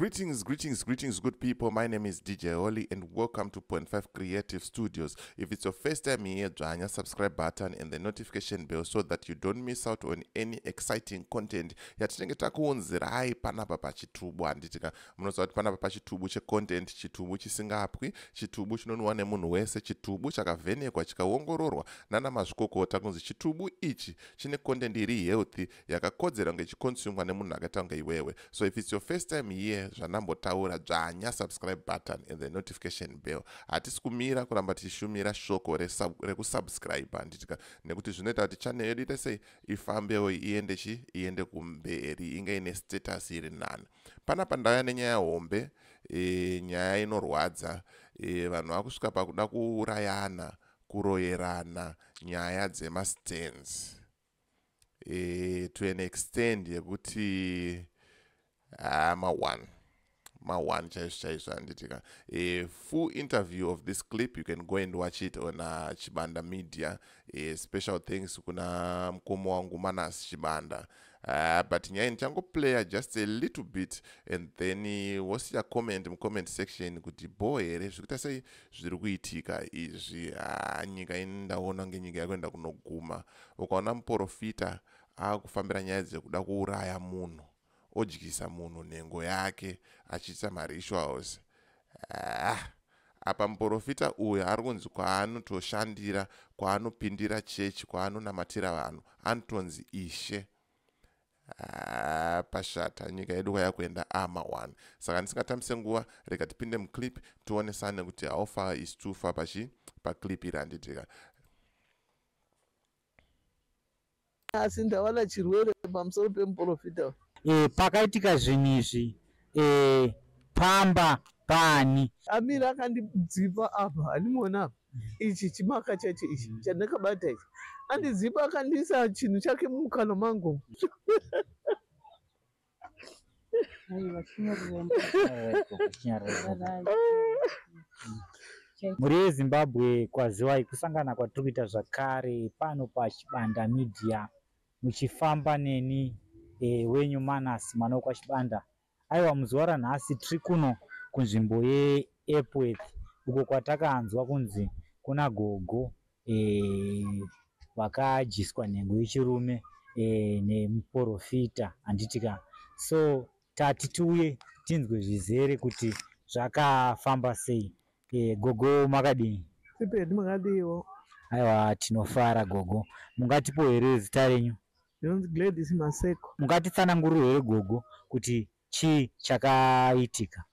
Greetings, greetings, greetings, good people. My name is DJ Holly and welcome to Point 5 Creative Studios. If it's your first time here, join subscribe button and the notification bell so that you don't miss out on any exciting content yatinenge takuunzirai panapa pachitubu. Handitika munoziva kuti panapa pachitubu checontent, chitubu chisingapwi, chitubu chinonwiwa nemunhu wese, chitubu chakavhenekwa chikaongororwa nana mazvikokota kunzi chitubu ichi chine content iri healthy, yakakodzera kunge ichiconsumwa nemunhu akaita kunge iwewe. So if it's your first time here, zvandambotaura, dzvanya subscribe button and the notification bell. Hatisi kumira kuramba tichishumira shoko rekusubscribe, handitika, nekuti zvinoita kuti channel yedu ite sei, ifambewo, iende chi iende kumberi, inge ine status iri nani. Panapa ndauya nenyaya hombe, nyaya inorwadza. Vanhu vakusvika pakuda kuurayana, kuroyerana nyaya dzemastands, to an extent yekuti ma1 ma1 chaizvo chaizvo, handitika. A full interview of this clip, you can go and watch it on Chibanda Media. Special thanks kuna mukoma wangu Manas Chibanda. But nyaya ndichangoplaya just a little bit and then wosiya comment mucomment section kuti bo here, zvikuita sei, zviri kuitika izvi. Nyika ini ndaona ngenyika yakuenda kunoguma. Ukaona muprofita akufambira nyaya dzekuda kuuraya munhu, odyisa munhu nhengo yake achiita marituals, apa muprofita uyu ari kunzi kwaanotoshandira, kwaanopindira chechi, kwaanonamatira vanhu, anotonzi ishe. Pashata, nyika yedu kwayakuenda ama1. Saka ndisingatambise nguva, rega tipinde muclip, tionesane kuti how far is too far pachi paclip iri, handitika. Asi ndawana chirwere pamusoro pemuprofita. Pakaitika zvinhu izvi, pamba pani? Amira akandidzipa apa, handimuona apa, ichi chimaka chacho ichi chandakabata ichi, andidzipa, akandiisa chinhu chake mumukanwa mangu. Mhuri yeZimbabwe, kwaziwai, kusangana kwatiri kuita zvakare pano paChibanda Media, muchifamba neni, wenyu Manas mwana wekwaChibanda. Aiwa, muzuva ranhasi tiri kuno kunzvimbo yeEpworth, uko kwatakanzwa kunzi kuna gogo vakadyiswa nhengo yechirume nemuprofita, handitika. So tati tiuye tinzwe zvizere kuti zvakafamba sei. Gogo, makadini? Sipedi, makadiwo? Aiwa, tinofara. Gogo, mungatipo here zita renyu? Ndinonzi Gladys Maseko. Mungatitsanangurire here, gogo, kuti chii chakaitika?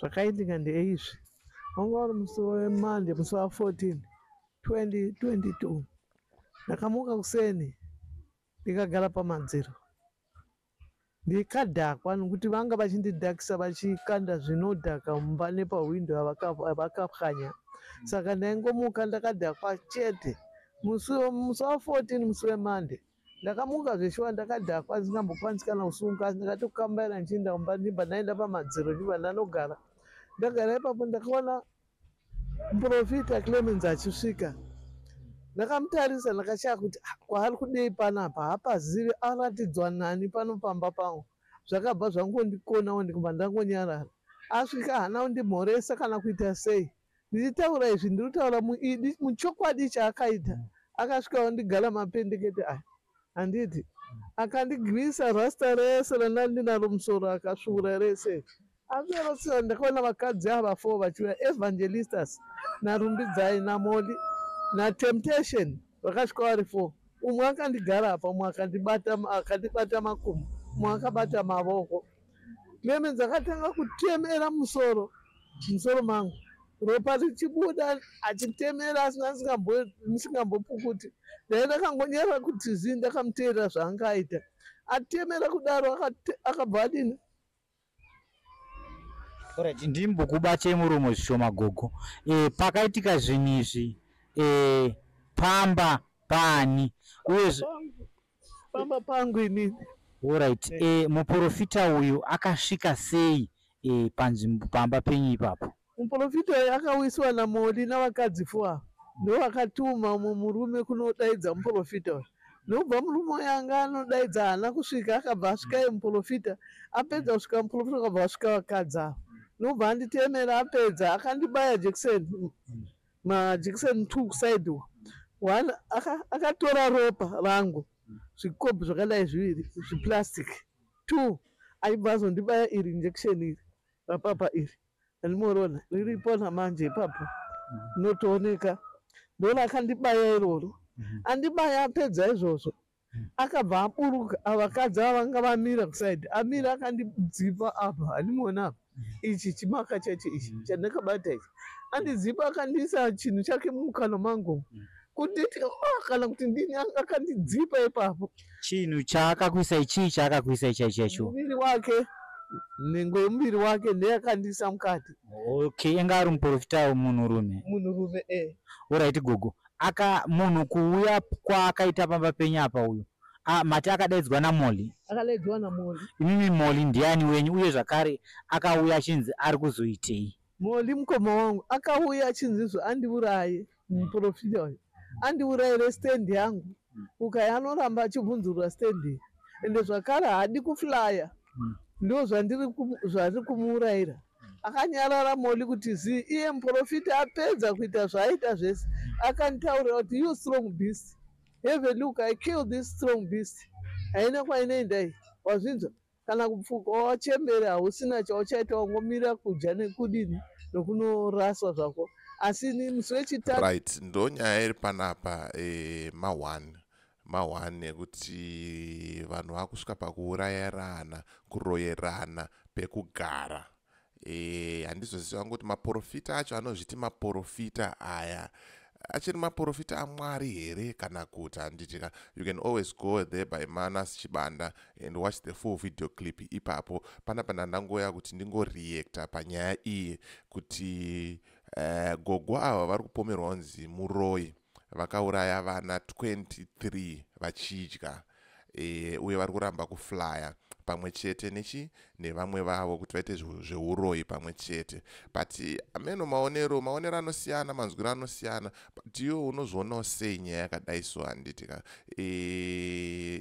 Zvakaitika ndeizvi: wanga uri musi weMonday, musi wa14 2022. Ndakamuka kuseni, ndikagara pamadziro, ndikadhakwa, nokuti vanga vachindidhakisa, vachikanda zvinodhaka mumba nepahwindo avakapwanya. Saka ndaingomuka ndakadhakwa chete. Musi wa14, musi weMonday, ndakamuka zveshuwa ndakadhakwa, ndisingambokwanisi kana kusunga, asi ndakatokambaira ndichienda kumba. Ndibva ndaenda pamadziro, ndibva ndanogara. Ndagara ipapo, ndakaona muprofita Clemens achisvika. Ndakamutarisa, ndakashaya kuti, "Ah, kwaari kudei panapa? Hapazivi aratidzwa nani pano pamba pangu." Zvakabva zvangondikonawo, ndikubva ndangonyarara. Asvika, haana kundimhoresa kana kuita sei. Ndichitaura izvi, ndiri kutaura muidi, muchokwadi chaakaita. Akasvikawo, ndigara mapendekete aya, handiti, akandigwisa rasta rese randandinaro musoro, akasvuura rese. Asverosira, ndakaona vakadzi ava four vachiuya, Evangelistas naRumbidzai naMoli naTemptation. Vakasvika vari four. Umwe akandigara apa, umwe akandibata makumbo, umwe akabata mavoko. Clemens akatanga kutemera musoro mangu, ropa richibuda, achitemera asina ndisingambopukuti. Ndai ndakangonyara kuti zii, ndakamuteerera zvaanga aita. Atemera kudaro, akabva adini? Alright, ndimbokubate muromo zvishoma, gogo. Pakaitika zvinhu izvi, pamba pani uye? Pamba pangu inini. Alright, muprofita uyu akasvika sei panzvimbo pamba penyu ipapo? Muprofita uyu akawiswa naMoli navakadzi four ava. Ndo vakatuma umwe murume kunodaidza muprofita uyu. Ndobva murume uyo anga anodaidza haana kusvika, akabva asvika iye muprofita. Apedza kusvika muprofita, akabva asvika vakadzi ava. Ndobva anditemera, apedza akandibaya jekiseni, majekiseni 2 kusaidi uko. One akatora ropa rangu, zvikobho zvakadai zviviri zviplastic 2, aibva azondibaya iri injection iri rapapa iri andimorona riripo namanje ipapo rinotooneka. Ndorakandibaya iroro. Andibaya, apedza izvozvo akabva aburuka. Avakadzi ava vanga vamira kusaidi, amira akandidzipa apa, handimuona apa, ichi chimaka chacho ichi chandakabata ichi. Andidzipa, akandiisa chinhu chake mumukanwa mangu, kunditi oh, kana kuti ndini akandidzipa ipapo. Chinhu chaakakuisai chii? Chaakakuisai chaicho chaicho? Muviri wake, nhengo yemuviri wake ndeyakandiisa mukati. Okay, inga ari muprofita munhurume? Munhurume, e. Alright gogo, aka munhu kuuya kwaakaita pamba penyu apa uyu, mati akadaidzwa naMoli? Akadaidzwa naMoli. Imimi Moli ndiani wenyu, uye zvakare akauya achinzi ari kuzoitei? Moli mukoma wangu. Akauya achinzizvo andiuraye, muprofita uyu andiurayire stendi yangu. Ukaya anoramba achibvunzurwa stendi, ende zvakare haadi kuflya. Ndo zvari kumuurayira. Akanyarara Moli kuti zii. Iye muprofita apedza kuita zvaaita zvese, akanditaurira kuti, "You strong beast, have a look, I kill this strong beast." Haina kwainoenda iyi, wazvinzwa? Kana kupfuka wachembere, hausina chauchaita, wangomira kudya nekudini nokunoraswa zvako. Asi ni musi wechitatu. Right, ndo nyaya iri panapa, ma1 ma1 ekuti vanhu vakusvika pakuurayirana, kuroyerana pekugara. Handizoziva kuti maprofita acho anozviti maprofita aya achiri maprofita aMwari here kana kuti handitika. You can always go there by Manas Chibanda and watch the full video clip ipapo. Panapa ndandangoya kuti ndingoreacta panyaya iyi kuti gogo ava vari kupomerwa kunzi muroi, vakauraya vana 23 vachidya, uye vari kuramba kuflya pamwe chete nechi nevamwe vavo kuti vaite zveuroyi pamwe chete. But ameno, maonero anosiyana, manzwiro anosiyana, but iwe unozvionawo sei nyaya yakadai so, handitika?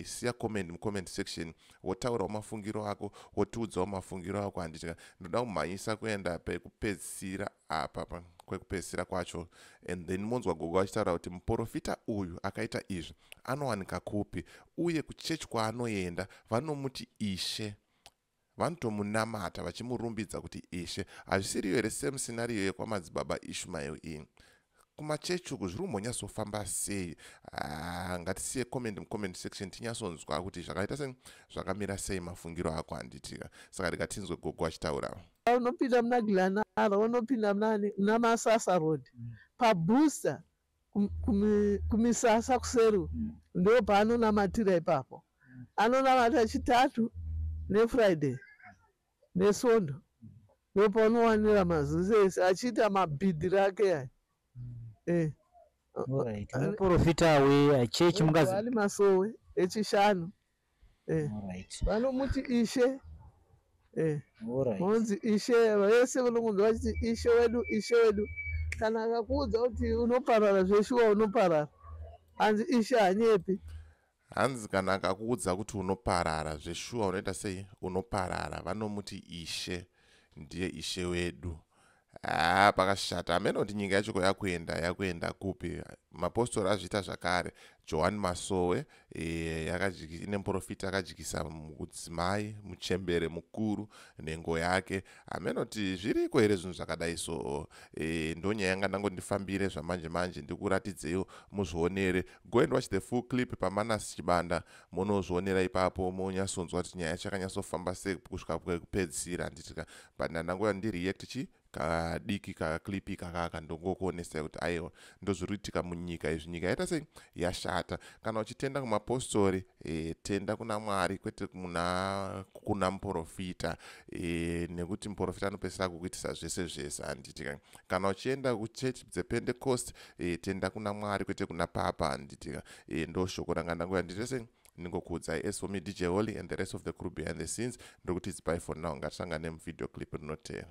Siya comment mucomment section, wotaurawo mafungiro ako, wotiudzawo mafungiro ako, handitika? Ndoda kumhanyisa kuenda pekupedzisira apa, kwekupedzisira kwacho, and then monzwa gogo achitaura kuti muprofita uyu akaita izvi anowanika kupi, uye kuchechi kwaanoenda vanomuti ishe, vanotomunamata vachimurumbidza kuti ishe. Hazvisiriyo here same scenario yekwamadzibaba Ishmael iyi? Kumachechi uku zviri kumbonyatsofamba sei? Ah, ngatisiye comment mucomment section, tinyatsonzwa kuti zvakaita sei, zvakamira sei, mafungiro ako, handitika? Saka ndikatinzwe gogo achitaura. Unopinda muna Glenara, unopinda munani, muna Masasa Road, pabooster kumisasa kuseri, ndo paanonamatira ipapo. Anonamata Chitatu neFriday neSvondo. Ndo paunowanira mazuva ese achiita mabhidhiri ake aya. Alright, muprofita wechechi mungazi? Ali Masowe echishanu. Vanomuti ishe. Vonzi ishe, vese vanongonzwa vachiti ishe wedu, ishe wedu. Kana akakuudza kuti unoparara, zveshuwa unoparara. Hanzi ishe hanyepi. Hanzi kana akakuudza kuti unoparara, zveshuwa unoita sei? Unoparara. Vanomuti ishe, ndiye ishe wedu. Haa, pakashata. Hameno kuti nyika yacho yakuenda kupi. Mapostori azviita zvakare. Johani Masowe ine muprofita akadyisa mudzimai muchembere mukuru nhengo yake. Hameno kuti zviriko here zvinhu zvakadai so. Ndonyaya yanga ndangondifambire zvamanje manje, ndikuratidzeiwo muzvionere. Go and watch the full clip paManas Chibanda, munozvionera ipapo, monyatsonzwa kuti nyaya yacho yakanyatsofamba sei kusvika kwekupedzisira, handitika? But ndandangoya ndireact chi kadiki kaclip kakaka, ndongokuonesai kuti aiwa, ndozviri kuitika munyika izvi. Nyika yaita sei? Yashata. Kana uchitenda kumapostori, tenda kuna Mwari, kwete kuna muprofita, nekuti muprofita anopedzisira kukuitisa zvese zvese, handitika? Kana uchienda kuchechi dzePentecost, tenda kuna Mwari, kwete kuna papa, handitika? Ndo shoko ranga ndangoya ndite sei, ndingokuudzai. As for me, DJ Holly, and the rest of the crew behind the scenes, ndokuti it's bye for now. Ngatisangane muvideo clip rinoteera.